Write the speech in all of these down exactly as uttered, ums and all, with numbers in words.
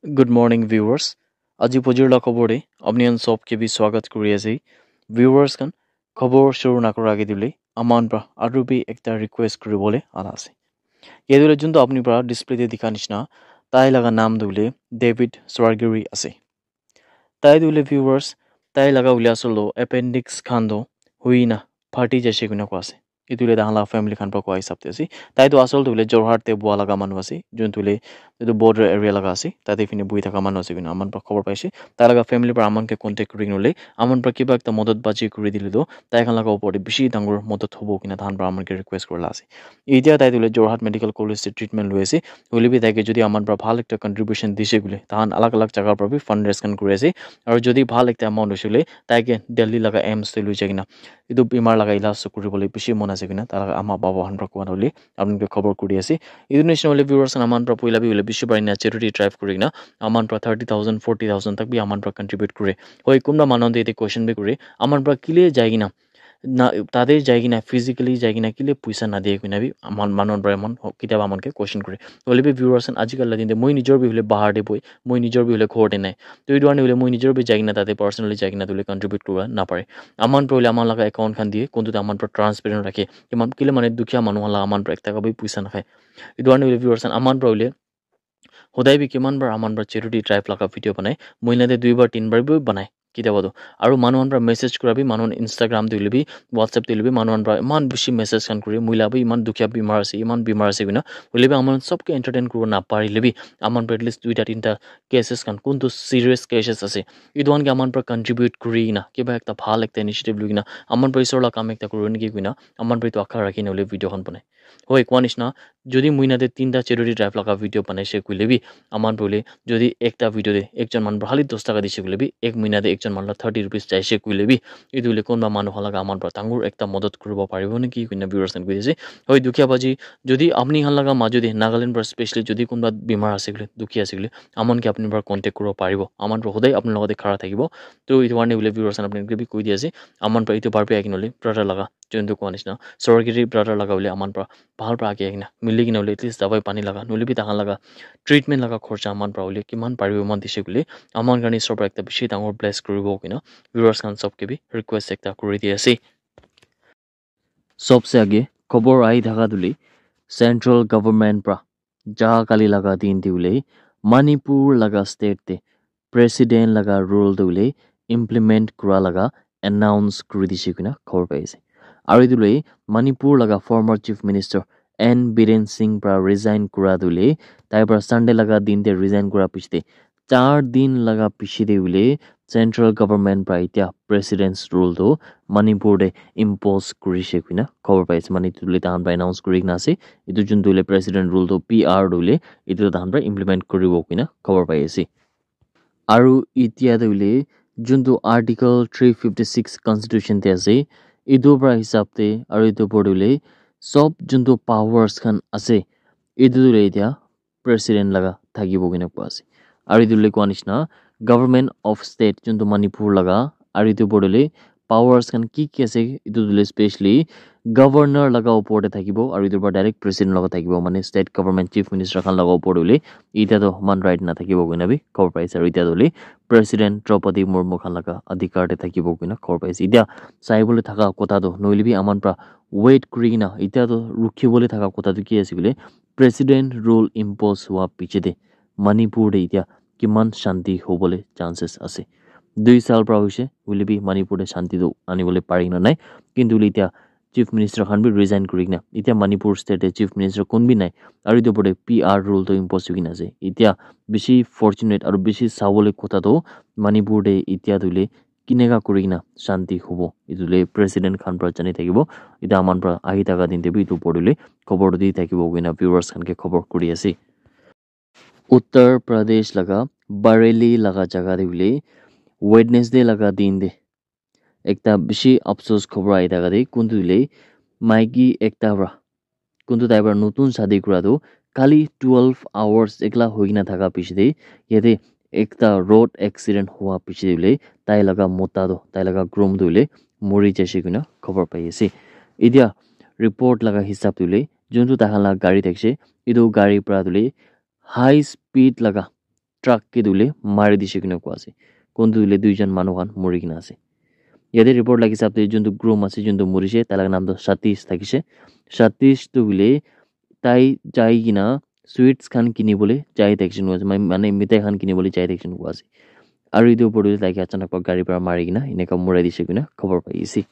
Good morning, viewers. Aji bujur la khobor de apni khan sob ke bi swagat kuri ase. Viewers khan, khobor shuru nakura age dile aman pra aru bi ekta request kuribole ala ase. Yate juntu apni pra display te dikha nishina, tai laga naam tu hoile David Swargiri ase. Tai tu hoile viewers, tai laga hoile asol tu appendix khan tu huina phati jaise koina koa ase. Etu hoile tahan la family khan pra koa hisab te ase. Tai tu asol tu hoile Jorhat te bua laga manu ase, juntu hoile etu border area laga ase, tate fine buhi thaka manu ase koina aman pra khobor paise. Tai laga family pra aman ke contact kuri kena hoile aman pra kiba ekta modot baji kuri dile tu tai khan laga upor te bishi dangor modot hobo koina tahan pra aman ke request kurila ase. Etia tai tu hoile Jorhat Medical College te treatment loi ase. Hoile bi tai ke jodi aman pra bhal ekta contribution dise koile, tahan alag alag jaga pra bi fundraise khan kuri ase. Aru jodi bhal ekta amount hoise koile, tai ke Delhi laga AIIMS te loi jai kena etu bimar laga ilaj kuribole bishi mon ase koina tai laga ama baba khan pra koa hoile apni khan ke khobor kuri ase. Etu nishina hoile viewers khan aman pra puila bi hoile bishi bari na charity drive kuri kena aman pra thirty thousand, forty thousand tak bi aman pra contribute kure. Hoi, kunba manu khan tu yate question bi kure, aman pra kile jai kena na, tate jai kena, physically jai kena kile puisa nadiye koina bi aman manu khan pra eman ho-, kitiaba aman ke question kure. Hoile bi viewers khan, ajikal la din te moi nijor bi hoile bahar te bohe, moi nijor bi hoile ghor te nai. To etu karne hoile moi nijor bi jai kena tate personally jai kena tu hoile contribute kuribo napare. Aman pra hoile aman laga account khan diye, kuntu te aman pra transparent rakhe. Kiman kile mane dukhiya manu khan la aman pra ekta ka bi puisa nakhai. Etu karne hoile viewers khan aman pra hoile hodai bi kiman bar aman pra charity drive laga video banai, mohina te dui bar tin bar bi banai kitiaba tu. Aru manu khan pra message kura bi, manu khan Instagram te hoile bi, WhatsApp te hoile bi, manu khan pra eman bishi message khan kure, moi la bi eman dukhiya bimar ase, eman bimar ase koina. Hoile bi aman sob ke entertain kuribo naparile bi, aman pra at least duita tinta cases khan, kuntu serious cases ase, etu khan ke aman pra contribute kuri kena kiba ekta bhal ekta initiative loi kena aman pra isor la kam ekta kuribo niki koina aman pra etu akha rakhi kena hoile video khan banai. Hoi, koa nishina, jodi mohina te tinta charity drive laga video banaise koile bi, aman pra hoile jodi ekta video te ekjon manu pra khali dos taka dise koile bi, ek mohina te ekjon manu la thirty rupees jaise koile bi, etu hoile kunba manu khan laga aman pra dangor ekta modot kuribo paribo niki koina viewers khan koi ase. Hoi, dukhiya baji, jodi apni khan laga majo te Nagaland pra specially jodi kunba bimar ase koile, dukhi ase koile, aman ke apni pra contact kuribo paribo. Aman pra hodai apni logote khara thakibo. To etu karne hoile viewers khan apni ke bi koi di ase, aman pra etu bar bi ahi kena hoile brother laga juntu koa nishina, Swargiri brother laga hoile aman pra bhal pra age ahi kena mili kena hoile at least dawai pani laga, nohoile bi tahan laga treatment laga khorcha aman pra hoile kiman paribo eman dise koile, aman karne isor pra ekta bishi dangor bless kuribo koina viewers khan sob ke bi request ekta kuri di ase. Sobse age khobor ahi thaka tu hoile central government pra ja kali laga din te hoile Manipur laga state te president laga rule tu hoile implement kura laga announce kuri dise koina khobor pai ase. Aru etu hoile Manipur laga former chief minister N Biren Singh pra resign kura tu hoile, tai pra Sunday laga din te resign kura piche te char din laga piche te hoile central government pra etia president's rule tu Manipur te impose kurise koina khobor pai ase. Mane etu hoile tahan pra announce kuri kena ase. Etu juntu hoile president rule tu P R tu hoile etu tahan pra implement kuribo koina khobor pai ase. Aru etia tu hoile juntu article three fifty six constitution te ase, etu pra hisab te aru etu opor te hoile sob juntu powers khan ase, etu tu hoile etia president laga thakibo koina koa ase. Aru etu hoile koa nishina government of state juntu Manipur laga, aru etu opor te hoile powers khan ki ki ase, etu tu hoile specially governor laga opor te thakibo, aru etu pra direct president laga thakibo, mane state government chief minister khan laga opor te hoile etia tu human right nathakibo koina bi khobor pai ase. Aru etia tu hoile president Draupadi Murmu khan laga adhikar te thakibo koina khobor pai ase. Etia saibole thaka kotha tu nohoile bi aman pra wait kuri kena etia tu rukhibole thaka kotha tu ki ase koile, president rule impose hua piche te Manipur te etia kiman shanti hobole chances ase. Dui saal pra hoise, hoile bi Manipur te shanti tu anibole pari kena nai. Kintu hoile etia chief minister khan bi resign kuri kena, etia Manipur state te chief minister kun bi nai. Aru etu opor te P R rule tu impose hoi kena ase. Etia bishi fortunate aru bishi sabole kotha tu Manipur te etia tu hoile kineka kuri kena shanti hobo, etu hoile president khan pra jani thakibo. Etia aman pra ahi thaka din te bi etu opor te hoile khobor tu di thakibo koina viewers khan ke khobor kuri ase. Uttar Pradesh laga Bareilly laga jaga te hoile Wednesday laga din te ekta bishi afsos khobor ahi thaka te kuntu hoile maiki ekta pra, kuntu tai pra notun shadi kura tu kali twelve hours ekla hoi kena thaka piche te yate ekta road accident hua piche te hoile tai laga mota tu, tai laga groom tu hoile mori jaise koina khobor pai ase. Etia report laga hisab te hoile juntu tai khan laga gari thakise, etu gari pra tu hoile high speed laga truck ke tu hoile mari dise koina koa ase. Kuntu tu hoile duijon manu khan muri kena ase. Yate report laga hisab te juntu groom ase, juntu murishe, tai laga naam toh Satish thakishe. Satish tu hoile tai jai kena sweets khan kinibole jai thakishe koa ase, mane mithai khan kinibole jai thakishe koa ase. Aru etu opor te tai ke achanak para gari para mari kena eneka murai dise koina khobor pai ase.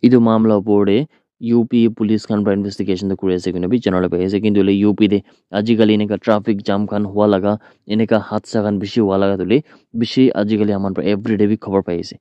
Etu mamla opor te U P police khan para investigation toh kuri ase koina bi janabole pai ase. Kintu hoile U P te ajikali eneka traffic jam khan hua laga, eneka hadsa khan bishi hua laga tu hoile bishi ajikali aman para everyday bi khobor pai ase.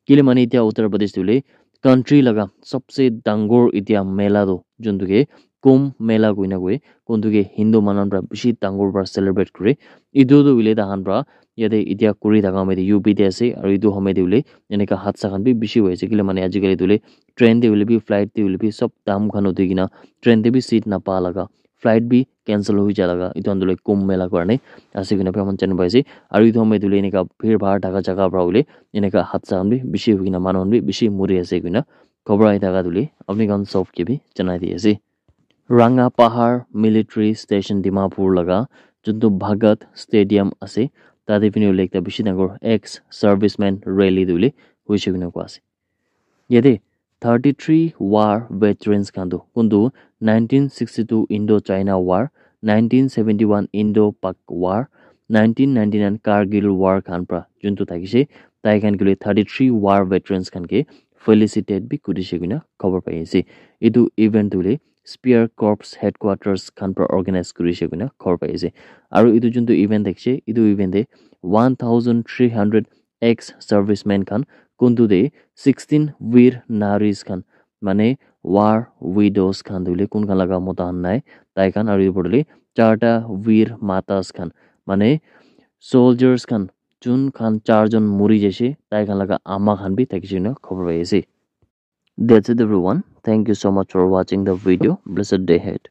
Kile mane etia Uttar Pradesh tu hoile country laga sabse dangor etia mela tu juntu ke Kumbh Mela koina koi, kuntu ke Hindu manu khan para bishi dangor para celebrate kore. Etu tu hoile tahan para yate etia kuri thaka hoile U P te ase, aru etu hoile eneka hadsa khan bi bishi hoi ase. Kile mane ajikali tu hoile train te hoile bi, flight te hoile bi, sob dam khan uthi kena train te bi seat napa laga, flight bi cancel hoi ja laga, etu khan tu hoile Kumbh Mela karne ase koina bi aman jani pai ase. Aru etu hoile eneka bhir bhar thaka jaga para hoile eneka hadsa khan bi bishi hoi kena manu khan bi bishi muri ase koina khobor ahi thaka tu hoile apni khan sob ke bi janai di ase. Ranga Pahar Military Station Dimapur laga juntu Bhagat Stadium ase, tate phine hoile ekta bishi dangor ex serviceman rally tu hoile hoise koina koa ase. Yate thirty-three war veterans khan tu kuntu nineteen sixty-two Indo-China War, nineteen seventy-one Indo-Pak War, nineteen ninety-nine Kargil War khan para juntu thakishe, tai khan ke hoile thirty-three war veterans khan ke felicitate bi kurishe koina khobor pai ase. Etu event tu hoile Spear Corps headquarters khan para organize kurishe koina khobor pai ase. Aru etu juntu event thakishe, etu event te one thousand three hundred ex servicemen khan kuntu te sixteen veer naris khan, mane war widows khan tu hoile kun khan laga mota khan nai, tai khan aru etu opor te charta veer matas khan, mane soldiers khan jun khan char jon muri jaise, tai khan laga ama khan bi thakishe koina khobor pai ase. That's it everyone. Thank you so much for watching the video. Blessed day ahead.